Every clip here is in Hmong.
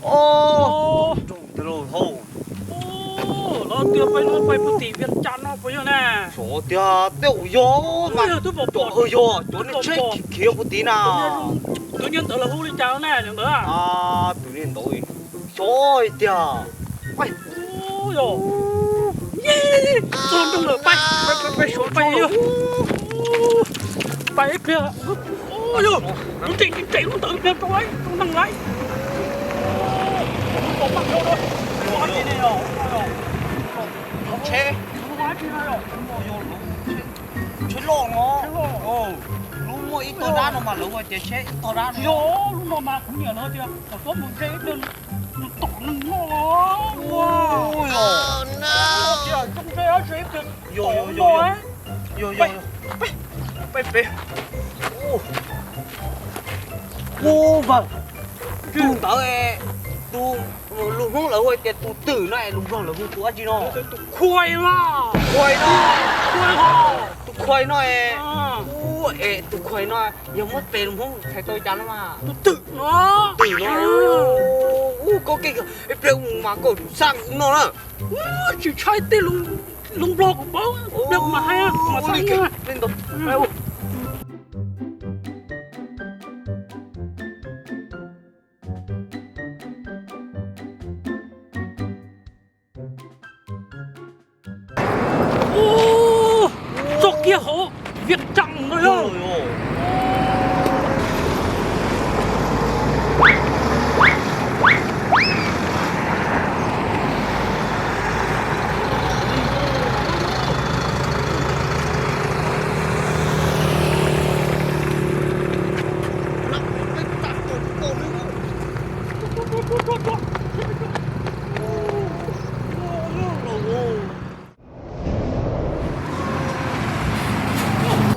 Os, los tias peb lub pais puag tim Vias Cas no puas yog ne? Xyov tiag, tej zaum yog mas, twb pom pom yog cov niag tsheb khiav puag tid na. Tus niag ntawd los hu li cas ne, niag ntawd? Tus niag ntawd xyov tiag. Txog nroog lawm, pais, pais, pais, pais, pais ib pliag. Lub tseem tseem lub ntawd pliag rau lawm, rau neeg lawm. Tsheb, tsheb loj no. Lub muaj ib tog dab no mas lawv ua tias tsheb ib tog dab no. Yog lub no mas kuv niam lawv tias kom tuaj mus ze ib pliag, nws tom nws noj. Ua, zoo ze ib pliag. Yog, yog, yog, yog, yog, yog. Peb, peb, peb. Ua, tus ntawd, tus, lus Hmoob lawv hu tias tus twm no, lus Nplog lawv hu tus dab tsi no? Tus khuais no. Khuais no. Khuais no. Tus khuais no. Ua, es tus khuais no yog muab tes lus Hmoob txhais tau cas no mas? Tus twm no. Twm no. Ua, koj keej kawg, ib pliag mus mas koj xa kuv noj na. Ua, tsis ntshai tej lus Nplog kuv paub, ib pliag kuv mam hais, kuv mam xa ib pliag. Ua, txog kiag hauv Vias Cas no yog.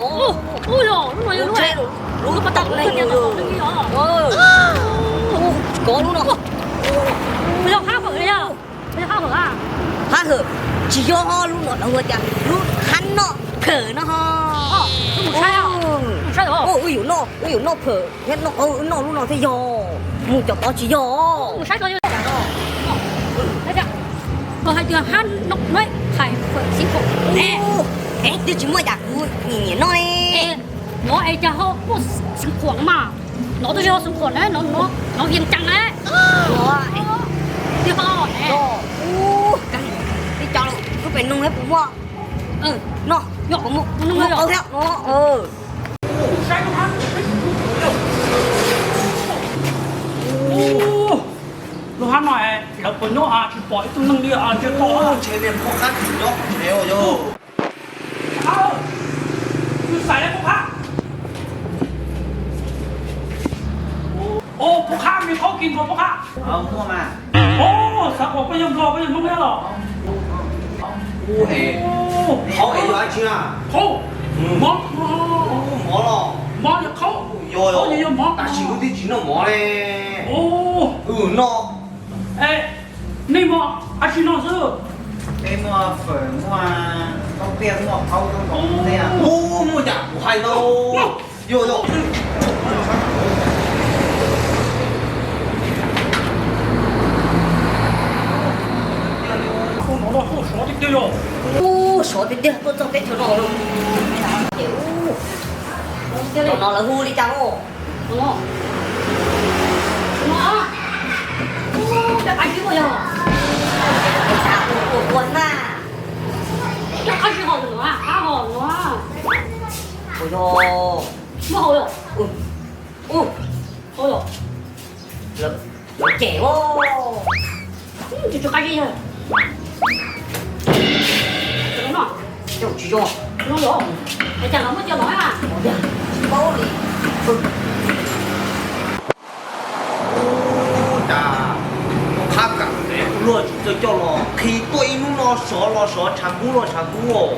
Ub, ub, yog lub no yog lub, lub pas tas ne, yog, kov lub no. Yog hab hawm, yog hab hawm a? Hab hawm, tsis yog, lub no lawv hu tias lub hab noj phawm no ho. Wb yuav noj, wb yuav noj phawm thiab noj qaub, wb noj lub no thiaj yog, mus cov tod tsis yog. Koj hais tias hab noj phawm xeev khuam ne, es twb tsis muaj yam kuv nyiam nyiam noj li. No es cas ho muaj xeev khuam no mas, no twb tsis yog xeev khuam na, no Vias Cas na. Ua, twb ho ne, twb cov lub pem noog thiab puas muaj. No, muaj qaub thiab no. Lub hab no lawv puas nyob tsis pom ib tug neeg li. Ntshe niag phauj Qhab tseem nyob qhov tsev os yog. Phauj Qhab, phauj Qhab, me qhaub kis nkaus phauj Qhab. Xav kom koj yog Nplog koj yog Hmoob thiab los? Qhaub es yog dab tsi na? Qhaub, mov, mov los? Mov yog qhaub, yog yog mov. Tam sim wb twb tsis noj mov li. Wb noj. Nej muaj dab tsi noj xwb? Peb muaj fawm, muaj tauj tiaj, muaj qhaub, muaj nkaus tej. Ub, muaj yam kuv hais tau. Yog yog. Ub, sov tiag tiag, tuaj txog teb chaws no lawm. Ub, no lawv hu li cas os? Ua, ua na. Ua yog. Ub, ub, lawv cem os. Coj tsis yog. Ua cas lawv muab coj los a? Tsis paub li. Ub, cas Qhab kam luag tsis txawj coj los, qhib tuaj ib hnub no sov los sov, tshav kub los tshav kub os.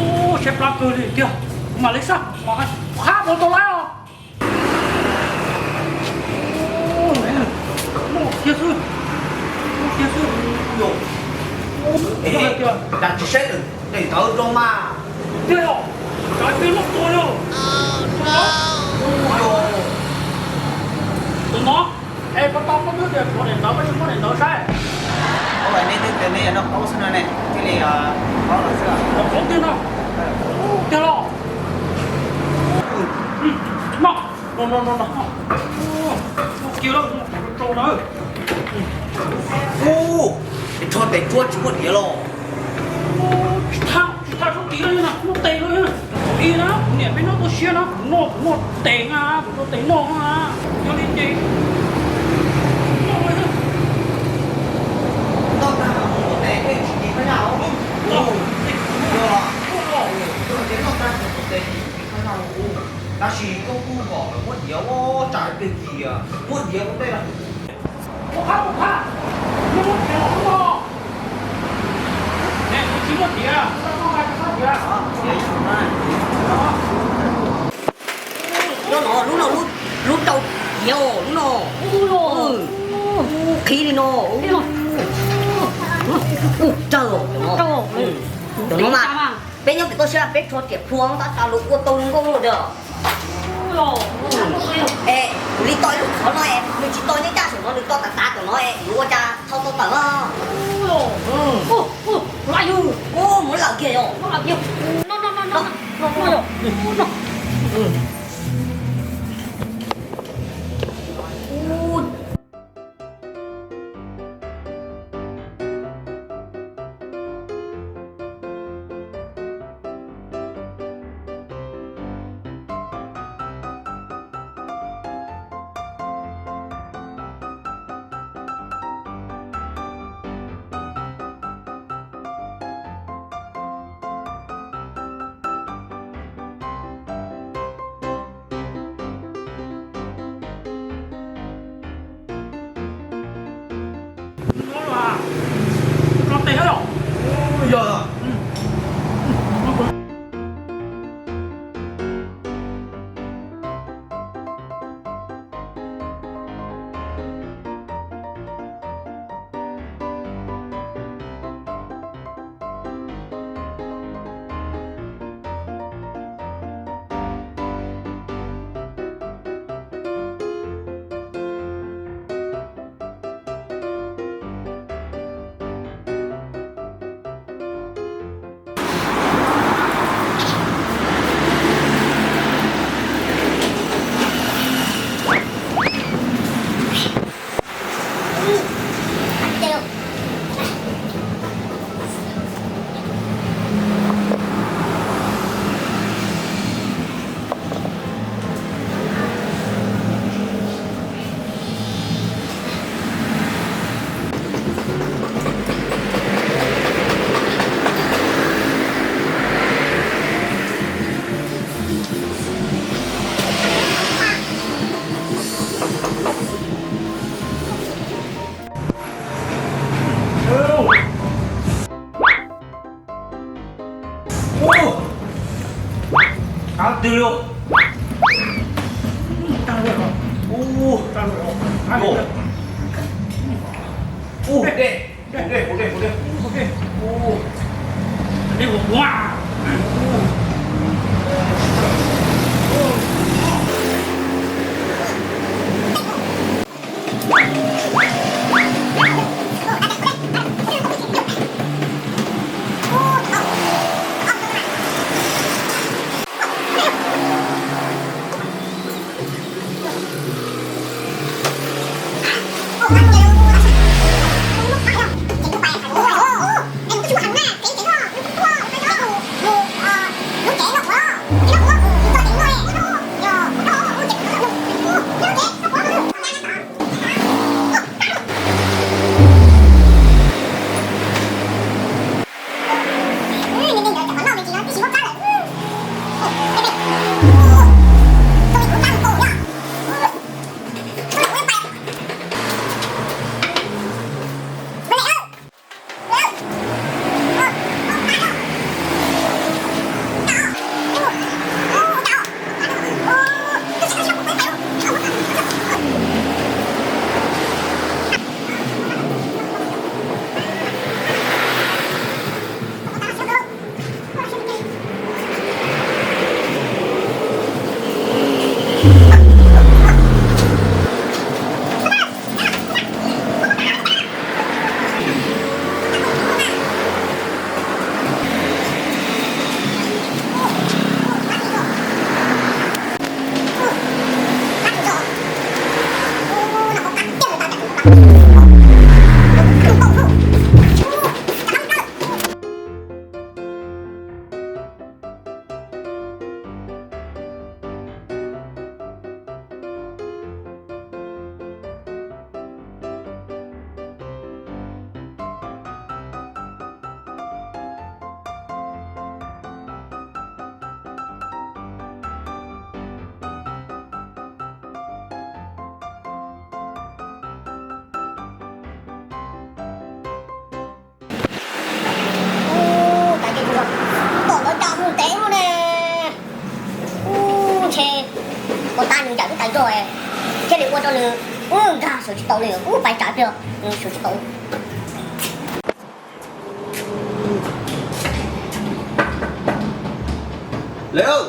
Ub, siab plab kawg li tiag. Mam li saib, Qhab puas tau lawm os? Muaj kiag xwb, muaj kiag xwb. Cas tsis saib daim ntawv rau mas. Tiag yog, cas peb loj tuaj yog. Yog. No, es koj tau koj twb tias tshuav daim ntawv, koj tsis muab daim ntawv saib. Ua nej twb tias nej yuav noj qub xwb no ne, thiaj li qub lawm xwb. Qub tiag no, qub tiag los. No, no, no, no, no. Qub tiag lawm, rau na. Ub, rho tes tsuab tsis muaj diav los. Tsis tham, tsis tham sab tid no, muaj tes no. Ib na, kuv niam peb noj toj siab na, kuv noj, kuv noj tes na, kuv noj tes noj na. Yog li ces noj li. Noj tag mus tes tej tsis tim phab nyaj os. Yog los, yog ces noj tag mus tes tim phab nyaj os. Tab sis koj kuj kom lawv muab diav ua tsam twg tias muab diav ua ntej los. Ua qab, ua qab, muab diav los ua. Tsis muaj diav, tsis muaj diav. Lub no, lub no, lub, lub rau diav os, lub no. Qhib li no. Ub, tsawg os. Cov no mas peb nyob pem toj siab peb rho riam plhuav tab sis lawv ua tau zoo nkauj li os. Es kuv li to ib lub qhov no es nws tsis to nyob ncaj saum no, nws to tav tav tom no es yuav ua cas tau tawm na. Ub, mus lawm kiag os. Ub, qab twg li. Ub, ub, dej, dej, dej, dej. Ub, dej, ub, ub. Thiaj li ua rau nws ub nkag sawv tsis tau li, ub pais tsam pliag nws sawv tsis tau. Lawm,